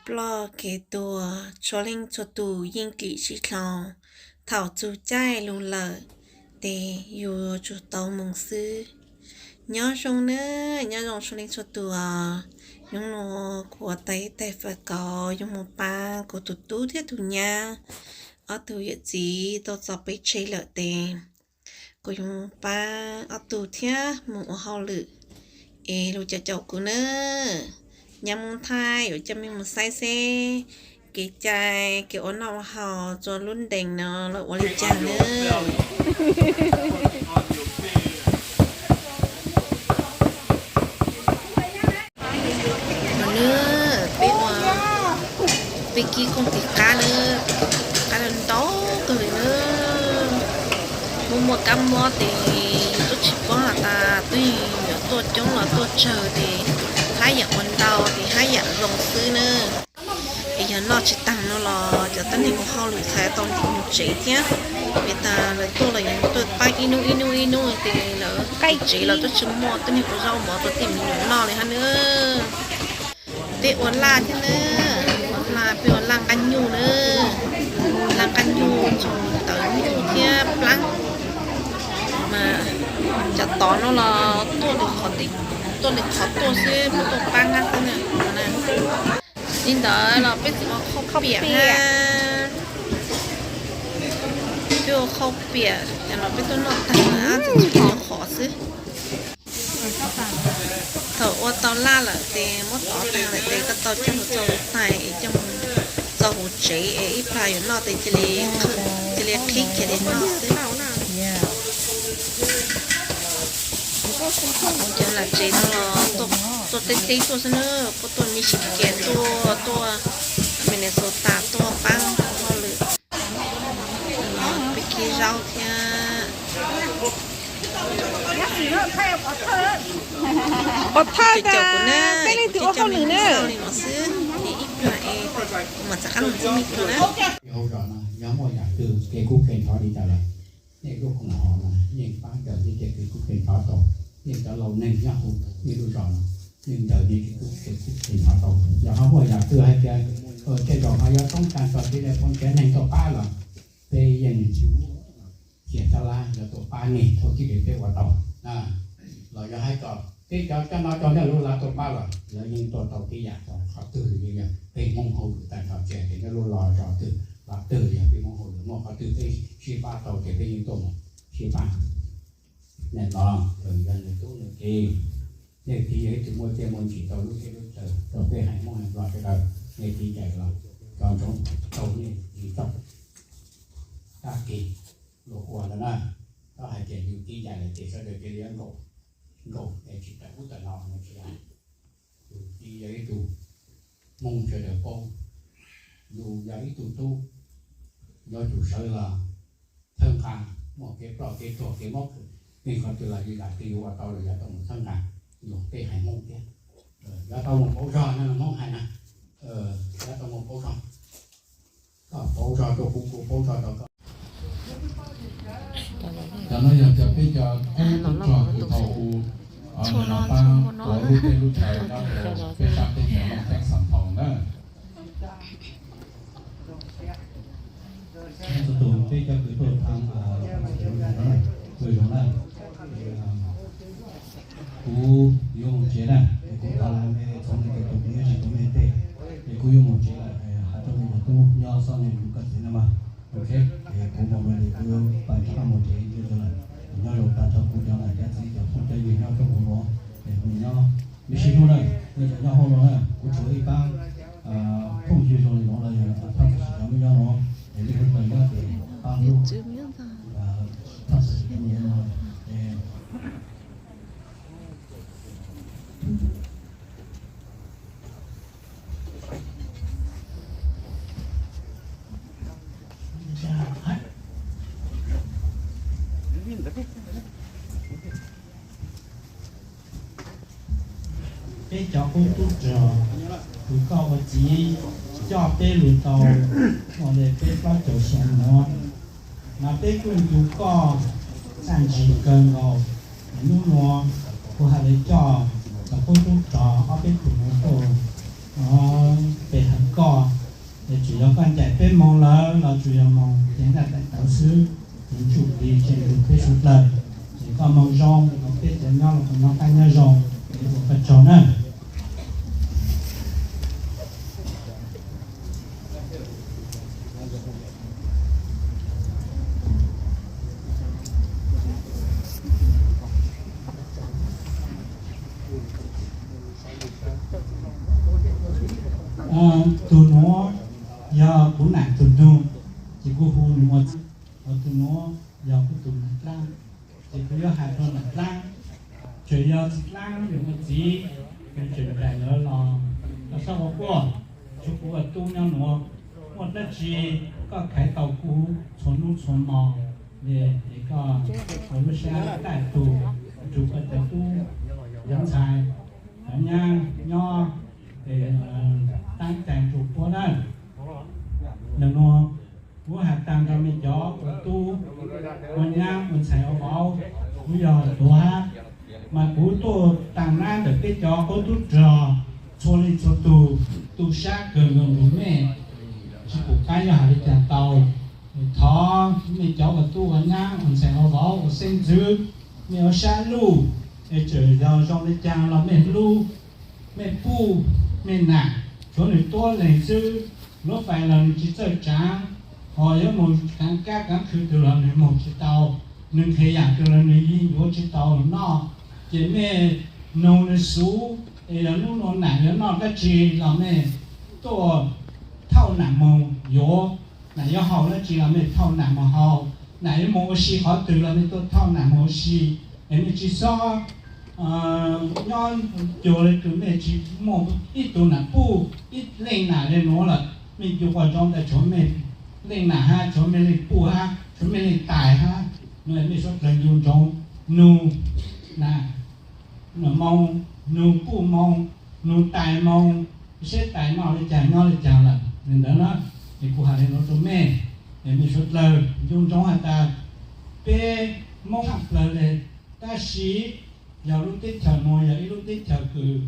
ploj kev tuag, txhua leej txhua tus yeej kim sib dhau. Thaum txug caij lug lawm, ces yus yuav tsum tau moog xwb. Nyob zoo nawb, nyob zoo txhua leej txhua tus os. Nub nua kuv ua tau ib tais fawm kauv yuav moog paab kuv tug tub thiab tug nyab, ob tug yawm txiv tau txog peb tsev lawm tes kuv yuav paab ob tug thiab moog ua hauj lwm es lug caum caum kuv nawb. Nyab Moob Thaij yuav coj mej moog saib seb kev cai kev ua noj ua haus txug lub ntees no lawv ua le caag nawb. No nawb, peb ua, peb kib kooj tis qab nawb, qab ntau kawg li nawb. Muaj muaj kab mob tes yus tub tsis paub has tas twb yuav tuaj coob los tuaj tsawg tes hab yam ua ntau tes hab yam zoo xwb nawb. Es yog noj tsis taag no los cov tuab neeg ua hauj lwm txhais tau ntim moog tsev thiab, vim tas lawv tuaj los yog tuaj paab ib nub ib nub ib nub tes lawv tsev los tuaj tsis muaj tuab neeg ua zaub mov rau tej me nyuam noj li hab nawb. Peb ua laj thiab nawb, ua laj, peb ua laj nqaj nyuj nawb, laj nqaj nyuj txug tawv nyuj thiab plaab. Mas cov tod no los tuaj lwm qhov, tuaj lwm qhov tuaj xwb, tuaj paab hab xwb na. Li ntawd los peb tsis ua khau piam hab, peb ua khau piam los peb tuaj noj taag lawm, tsis ua qhov xwb. Thaum ua tau laj lawm tes muab tov taag lawm tes koj tau coj moog txo huv tais, coj moog txo huv tsev es ib plag yuav noj tes cia li qhib kiag li noj xwb. Cov lam tsev no los tuaj teb teb tuaj xwb na, puab tuaj me sib kias tuaj, tuaj Minnesota tuaj paab hauj lwm. Peb kib zaub thiab. Peb leej twg ua hauj lwm na? Ib plag es kuv mam rov qab lug ntsib mej dlua na. Hauv zos no yog muaj yaam twg kev kub kev nrov li cas lawm, nej lub koom haum no yeej paab daws nej tej kev kub kev nrov tau. Nej cov laus neeg nyob huv nej lub zos no yeej daws nej tej kev kub kev nrov tau. Yog ho muaj yaam twg hais tias tej zaum ho yuav toob taag tso tej dej phooj cov neeg tuaj paab los peb yeej tsis muaj xiam cov lab yuav tuaj paab nej thaum twg peb ua tau. Los yog hais kom peb cov coj no coj nej lub laj tuaj paab los lawv yeej tuaj tau tib yam, qhov twg los yeej yog peb Hmoob hauj lwm tag nrho, tsis hais tias nej lub laj zos twg laj twg, yog peb Hmoob hauj lwm muaj qhov twg peb sib pab tau ces peb yeej tuaj mus sib pab. Nej los yog nws tub nws kiv, nej kiv yog ib tug muaj txiaj muaj ntsig rau lub teb lub chaw, rau peb haiv Hmoob haiv Nplog sawv daws. Nej tiv ncaim los tso ntsoov rau nej li txoj tag kis luag ua ntawd na. Txhob hais tias yus tiv ncaim lawm ces sawv daws cia li nkaum, nkaum es tsis tawm ub tawm no no tsis yog. Yus tiv yog ib tug Hmoob sawv daws paub, yus yog ib tug tub, yuav tsum sawv los txhawb nqa, muaj kev ploj kev tuag kev mob, neeg qhov twg los yus yam twg yus ua tau los yuav tau mus txhawb nqa, yus peb haiv Hmoob thiab. Yuav tau mus pauv zog no Hmoob hais na, yuav tau mus pauv zog, koj pauv zog rau kuv, kuv pauv zog rau koj. Cov no yog cov peb cov kub tub rog kuv tau hu, nws los paab ua lub teb lub chaw nyob rau peb sab teb chaws Looj Ceeb Xam Phoos na. Txhua tus peb cov kws tuaj thaam, ua zoo na, kuv yuav mus tsev na, kuv tau txhoov leej twg tus kuv yuav tsis tuav mej teg, es kuv yuav mus tsev lawm, has rua mej cov tub nyob xob nyob kuv koj txiv na mas. Ok, es kuv mus no ces kuv yuav pais rov qab mus tsev ntsia ntsoov lawm. Nyob zoo tag nrho kuv cov nam cov txiv cov phooj cov ywg nyob rau hauv no, es kuv nyob me sib hlub na, nej cov nyob hauv no na, kuv tshuav ib paab phooj ywg zoo li no los yog thaj txog sim cov mej nyob no, es nej kuj tau nyob ces paab hlub, thaj txog sim cov mej nyob no, es peb cov kub tub rog, kws koj ua txiv coj peb lug tau muaj le peb plaub caug xyoo nuav, mas peb kuj ncu koj txaj ntsig kawg nkaus. Nub nua kuv has le coj cov kub tub rog ob peb tug nuav tuaj Peb hawm koj, es tsuas yog koj ncaim peb moog lawm los tsuas yog moog ces nqaj daim tawv xwb, ces ntsum li tseem lug peb suav dlawg. Ces koj moog zoo, peb cov nyob los kuj nyob qab nyob zoo, es ua koj tsaug na. Tug nuav yog kuv nam tug nug, ces kuv hu nws ua txiv. Tug nuav yog kuv tug nam dlaab, ces kuv yuav has rua nam dlaab. Tseem yog txiv dlaab nws ua txiv, nws tseem nraim lawv los koj sab ua quaj, tshuav kuv ua tub nyob nuav, muaj dlaab tsi koj khaiv tau kuv txhua nub txhua mo, es koj ua lub sab taij tug, tug koj cov tub cov ntxhais, cov nyab nyob, es taab cai rua puab na. Nim nuav kuv has taag rua mej cov ua tub ua nyab ua ntxhais ua vauv, kuv yog tuav hab, mas kuv tuaj taag nab ntawm peb cov qaub tub rog txhua leej txhua tug, tu sab kawg nkaus rua mej, tsi pum qab yuav has le caag tau. Thov mej cov ua tub ua nyab ua ntxhais ua vauv ua xeeb ntxwv, mej ua sab luj, es txawm yog zoo le caag los mej hlub, mej puj, mej nam, tshuav nws tuab leeg xwb. Luab fais los nws tsi txawj tsaav, ho yuav moog kaav kab kaav khw twg los nws moog tsi tau, nws nqhis yaam twg los nws yeej yuav tsi tau noj. Ces mej noog nws xuv, es yog nub nua nam yuav noj dlaab tsi los mej tuaj thauj nam moog yuav, nam yuav haus dlaab tsi los mej thauj nam moog haus, nam yuav moog ua si qhov twg los mej tuaj thauj nam moog ua si. Es mej tsi xob nyob cuag le kws mej tsi muaj ib tug nam puj ib leej nam le nuav lawm. Mej ncu quas ntsoov tas tshuav mej leej nam hab, tshuav mej leej puj hab, tshuav mej leej tais hab, nua mej suav dlawg ncu ntsoov nug nam moog, nug puj moog, nug tais moog, seb tais noj le caag nyob le caag lawm le ntawd na. Es kuv has le nuav rua mej, es mej suav dlawg ncu ntsoov has tas peb Moob tshaj plawg le, tab sis yog lub teb chaws nuav yog ib lub teb chaws kws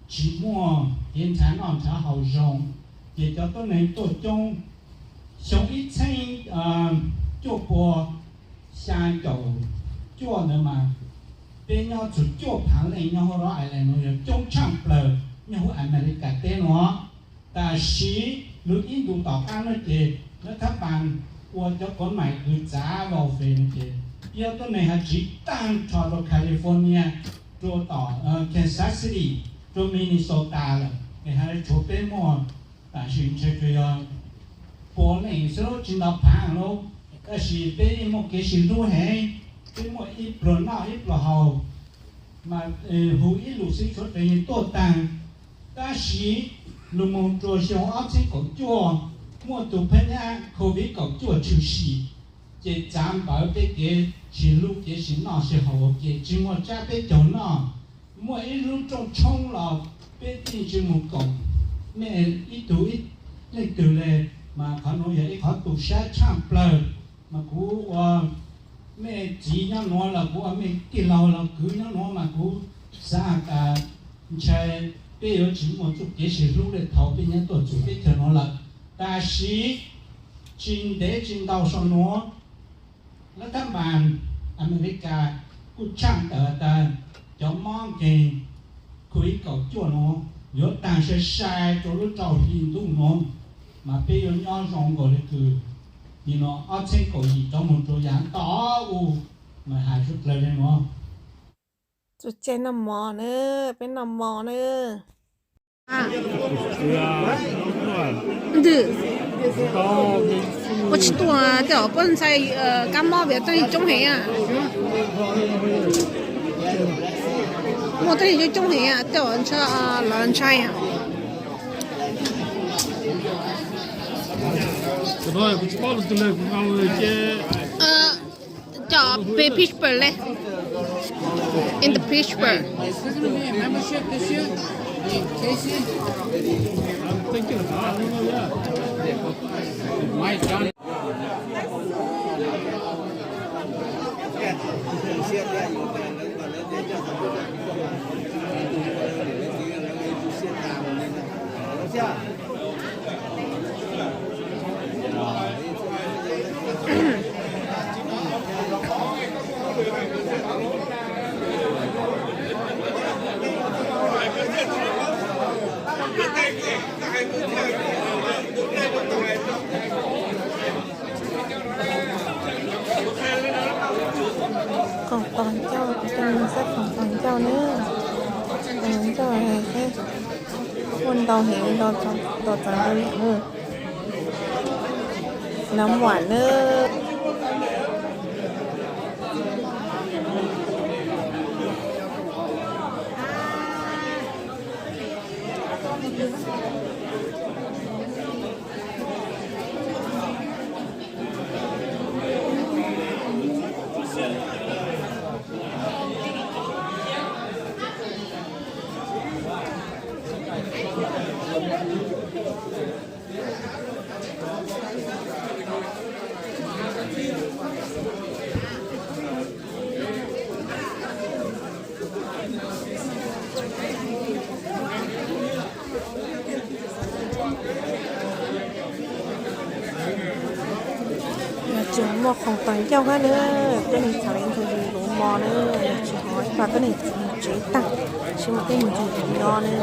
tsi muaj kev nrhav noj nrhav haus zoo, ces cov tuab neeg tuaj coob. Xyoo ib txheeb cuaj pua xyaa caum cuaj ntawd mas peb nyob txug cuaj phaav leej nyob huv Rhode Island nuav, yog coob tshaj plawg nyob huv Amelikas teb nuav. Tab sis lub ib ntu tom qab nuav ces lawv thab npas ua cov kov maim kws txav welfare nuav ces yog tuab neeg has tsiv taag nrho rua California, rua tom Kansas City, rua Minnesota lawm, es has le tshuav peb muaj tam sim ntshe tsuas yog pua leej xwb, tsi ntau phaav lawm. Tab sis peb yeej muaj kev sib hlub heev, peb muaj ib pluag noj ib pluag haus, mas hu ib lus xwb tshuav dlawg yeej tuaj taag. Tab sis lug moog rua xyoo ob txheeb kaum cuaj, muaj tug phab nyab COVID kaum cuaj tshwm sim, ces txav npawv peb kev sib hlub kev sib noj sib haus ua ke, tsi muaj tsab peb caug noj. Muaj ib lub rooj tshoob los peb yeej tsi moog koom mej ib tug ib leej twg le, mas qhov nuav yog ib qhov tu sab tshaj plawg. Mas kuv ua mej txiv nyob nuav los kuv ua mej tij laug los kwv nyob nuav mas kuv xaav tas ntshai peb yuav tsi muaj txuj kev sib hlub le thaum peb nyob tuaj txug teb chaws nuav lawm. Tab sis tsi ntev tsi ntau sau nuav, lawv thab npas Amelikas kuj tshaj tawm tas cov mob nkeeg COVID kaum cuaj nuav yuav taag sai sai rua lub rau hli ntuj nuav, mas peb yuav nyob zoo nkaus le kws nim no ob txheeb kaum yim rov moog rua yav tom u, mas has suav dlawg le nuav. Txuj cai noj mov na, peb noj mov na. Ntws, ua tsis tuaj tej zaum puab ntshai kab mob vim teeb coob heev. Muaj teeb coob heev tej zaum lawv ntshai. Cov pe Pittsburgh le. In the Pittsburgh. Tos ncauj, kuv coj mus saib khoom tos ncauj nawb. Tos ncauj seb, muaj ntau heev, ntau txaus ntau yam. Nab muam nawb. Yog tsis muaj khoom tos ncauj hab na, tuab neeg txham le ntxhw li lus mo na, yog tsis hov ib plag tuab neeg tsev tag, tsis muaj tej mus ntxig li no na.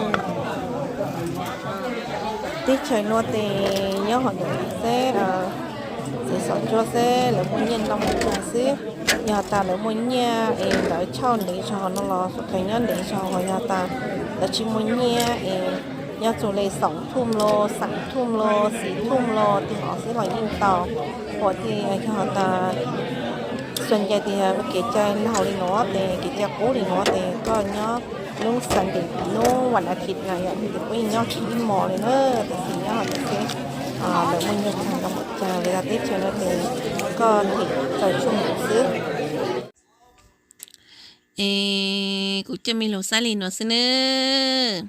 Teb chaws no tes nyob hauv ntawm xeb, txiv xom tsuab xeb lawv muaj nyiaj ntau mus xwb. Yog tas lawv muaj nyiaj es lawv chauj ntev zog no los suav dlawg nyob ntev zog, yog tas lawv tsis muaj nyiaj es nyob txug le xoom thum los xaam thum los xis thum los tig hov xwb los yeej tau. Ua tias yog tas xuas ncaig tias kev cai laug li no tes, kev cai qub li no tes koj nyob lub Sunday, lub vas as thiv na yom, ces puab yeej nyob tsis ib hmos li na. Tab sis nyob hauv ntawm xeb lawv muaj nyiaj tag nrho mus cas li teb chaws no ces koj thim txaus tshuaj mus xwb. Es kuv coj me lug saib li no xwb nawb.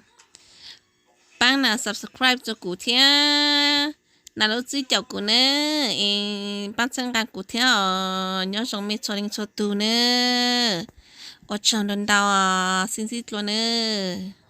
Paab nas subscribe rua kuv thiab, nas lub txib caum kuv nawb, es paab txhawb nqaa kuv thiab os. Nyob zoo mej txhua leej txhua tug nawb. Ua tsaug ntau ntau, sib ntsib dlua nawb.